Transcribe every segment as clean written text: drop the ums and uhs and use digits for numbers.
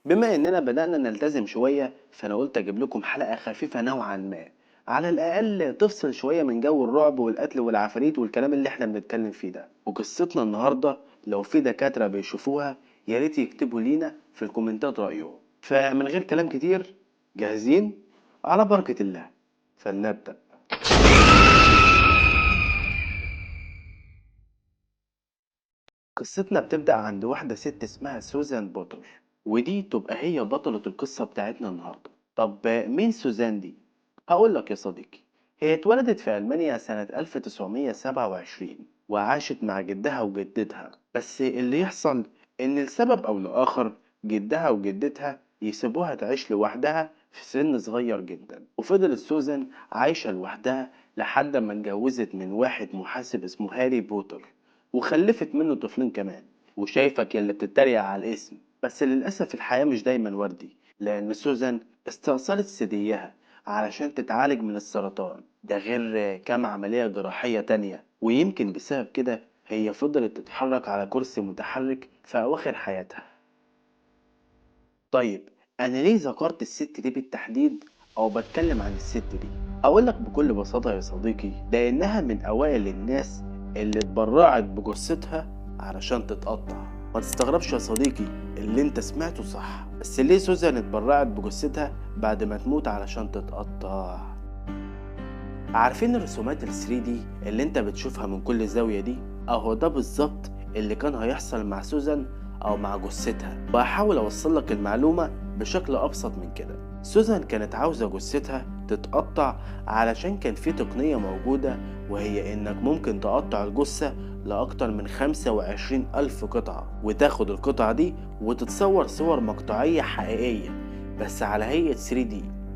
بما اننا بدأنا نلتزم شوية، فانا قلت اجيب لكم حلقة خفيفة نوعا ما، على الاقل تفصل شوية من جو الرعب والقتل والعفاريت والكلام اللي احنا بنتكلم فيه ده. وقصتنا النهاردة لو في دكاترة بيشوفوها يا ريت يكتبوا لينا في الكومنتات رأيهم. فمن غير كلام كتير، جاهزين؟ على بركة الله فلنبدأ. قصتنا بتبدأ عند واحدة ست اسمها سوزان بوتر، ودي تبقى هي بطلة القصة بتاعتنا النهاردة. طب مين سوزان دي؟ هقول لك يا صديقي، هي اتولدت في ألمانيا سنة 1927 وعاشت مع جدها وجدتها. بس اللي يحصل إن لسبب أو لآخر جدها وجدتها يسيبوها تعيش لوحدها في سن صغير جدا، وفضلت سوزان عايشة لوحدها لحد ما اتجوزت من واحد محاسب اسمه هاري بوتر، وخلفت منه طفلين كمان. وشايفك يا اللي بتتريق على الاسم، بس للأسف الحياة مش دايما وردي، لأن سوزان استأصلت ثديها علشان تتعالج من السرطان، ده غير كام عملية جراحية تانية، ويمكن بسبب كده هي فضلت تتحرك على كرسي متحرك في أواخر حياتها. طيب أنا ليه ذكرت الست دي بالتحديد أو بتكلم عن الست دي؟ أقولك بكل بساطة يا صديقي، لأنها من أوائل الناس اللي اتبرعت بجثتها علشان تتقطع. ما تستغربش يا صديقي، اللي انت سمعته صح. بس ليه سوزان اتبرعت بجثتها بعد ما تموت علشان تتقطع؟ عارفين الرسومات ال 3D اللي انت بتشوفها من كل زاوية دي؟ اهو ده بالظبط اللي كان هيحصل مع سوزان او مع جثتها. وهحاول اوصل لك المعلومة بشكل ابسط من كده. سوزان كانت عاوزة جثتها تتقطع علشان كان في تقنية موجودة، وهي انك ممكن تقطع الجثة لأكتر من 25,000 قطعة، وتاخد القطعة دي وتتصور صور مقطعية حقيقية بس على هيئة 3D،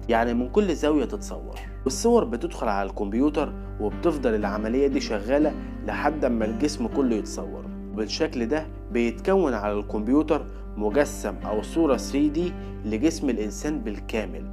يعني من كل زاوية تتصور، والصور بتدخل على الكمبيوتر وبتفضل العملية دي شغالة لحد ما الجسم كله يتصور. وبالشكل ده بيتكون على الكمبيوتر مجسم أو صورة 3D لجسم الإنسان بالكامل،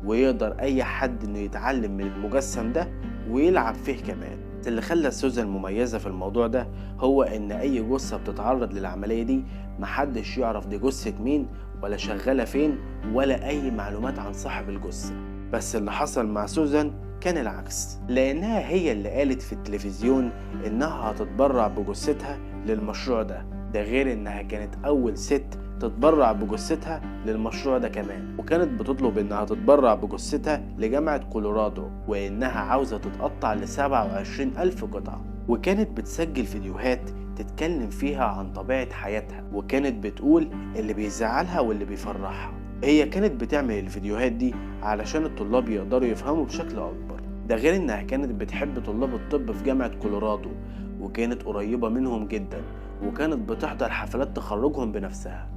ويقدر أي حد إنه يتعلم من المجسم ده ويلعب فيه كمان. اللي خلى سوزان مميزة في الموضوع ده هو إن أي جثة بتتعرض للعملية دي محدش يعرف دي جثة مين ولا شغالة فين ولا أي معلومات عن صاحب الجثة. بس اللي حصل مع سوزان كان العكس، لأنها هي اللي قالت في التلفزيون إنها هتتبرع بجثتها للمشروع ده، ده غير إنها كانت أول ست تتبرع بجثتها للمشروع ده كمان، وكانت بتطلب إنها تتبرع بجثتها لجامعة كولورادو، وإنها عاوزة تتقطع ل27,000 قطعة. وكانت بتسجل فيديوهات تتكلم فيها عن طبيعة حياتها، وكانت بتقول اللي بيزعلها واللي بيفرحها. هي كانت بتعمل الفيديوهات دي علشان الطلاب يقدروا يفهموا بشكل أكبر، ده غير إنها كانت بتحب طلاب الطب في جامعة كولورادو، وكانت قريبة منهم جدا، وكانت بتحضر حفلات تخرجهم بنفسها.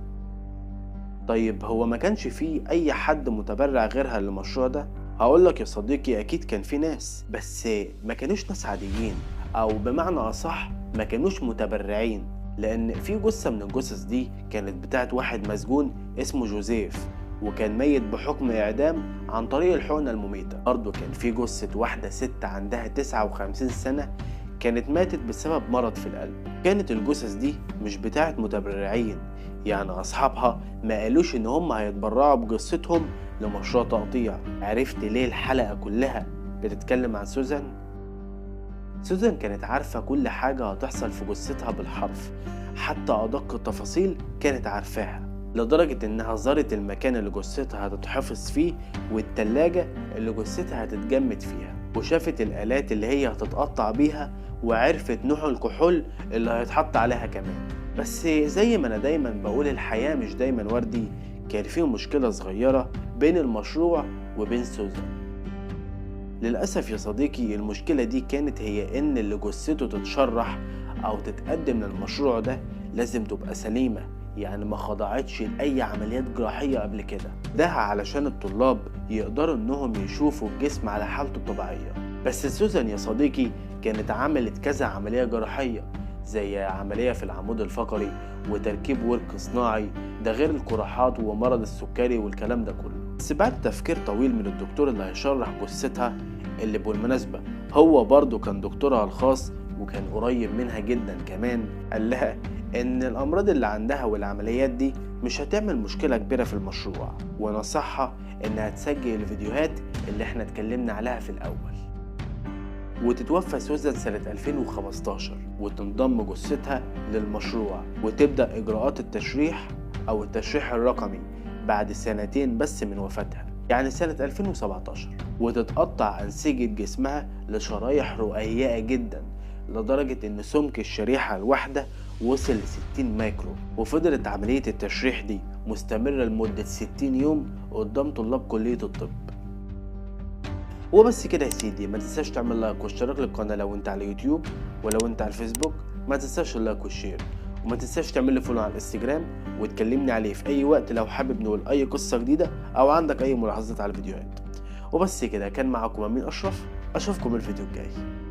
طيب هو ما كانش فيه أي حد متبرع غيرها للمشروع ده؟ هقولك يا صديقي أكيد كان فيه ناس، بس ما كانوش ناس عاديين، أو بمعنى أصح ما كانوش متبرعين، لأن في جثة من الجثث دي كانت بتاعت واحد مسجون اسمه جوزيف، وكان ميت بحكم إعدام عن طريق الحقنة المميتة. برضه كان في جثة واحدة ست عندها 59 سنة كانت ماتت بسبب مرض في القلب. كانت الجثث دي مش بتاعت متبرعين، يعني أصحابها ما قالوش إن هم هيتبرعوا بجثتهم لمشروع تقطيع. عرفت ليه الحلقة كلها بتتكلم عن سوزان؟ سوزان كانت عارفة كل حاجة هتحصل في جثتها بالحرف، حتى أدق التفاصيل كانت عارفاها، لدرجة إنها زارت المكان اللي جثتها هتتحفظ فيه والتلاجة اللي جثتها هتتجمد فيها، وشافت الآلات اللي هي هتتقطع بيها، وعرفت نوع الكحول اللي هيتحط عليها كمان. بس زي ما أنا دايما بقول الحياة مش دايما وردي، كان فيه مشكلة صغيرة بين المشروع وبين سوزان. للأسف يا صديقي المشكلة دي كانت هي إن اللي جثته تتشرح أو تتقدم للمشروع ده لازم تبقى سليمة، يعني ما خضعتش لأي عمليات جراحية قبل كده، ده علشان الطلاب يقدروا إنهم يشوفوا الجسم على حالته الطبيعية. بس سوزان يا صديقي كانت عملت كذا عملية جراحية، زي عملية في العمود الفقري وتركيب ورك صناعي، ده غير القراحات ومرض السكري والكلام ده كله. بس بعد تفكير طويل من الدكتور اللي هيشرح جثتها، اللي بالمناسبة هو برضه كان دكتورها الخاص وكان قريب منها جدا كمان، قال لها إن الأمراض اللي عندها والعمليات دي مش هتعمل مشكلة كبيرة في المشروع، ونصحها إنها تسجل الفيديوهات اللي احنا اتكلمنا عليها في الأول. وتتوفى سوزان سنة 2015 وتنضم جثتها للمشروع وتبدأ إجراءات التشريح أو التشريح الرقمي بعد سنتين بس من وفاتها، يعني سنة 2017. وتتقطع أنسجة جسمها لشرايح رقيقة جدا لدرجة إن سمك الشريحة الواحدة وصل ل 60 مايكرو. وفضلت عملية التشريح دي مستمرة لمدة 60 يوم قدام طلاب كلية الطب. وبس كده يا سيدي، ما تنساش تعمل like واشتراك للقناة لو انت على يوتيوب، ولو انت على الفيسبوك ما تنساش ال like وال share، وما تنساش تعمل لي follow على الانستجرام وتكلمني عليه في اي وقت لو حابب نقول اي قصة جديدة او عندك اي ملاحظات على الفيديوهات. وبس كده، كان معاكم امين اشرف، اشوفكم الفيديو الجاي.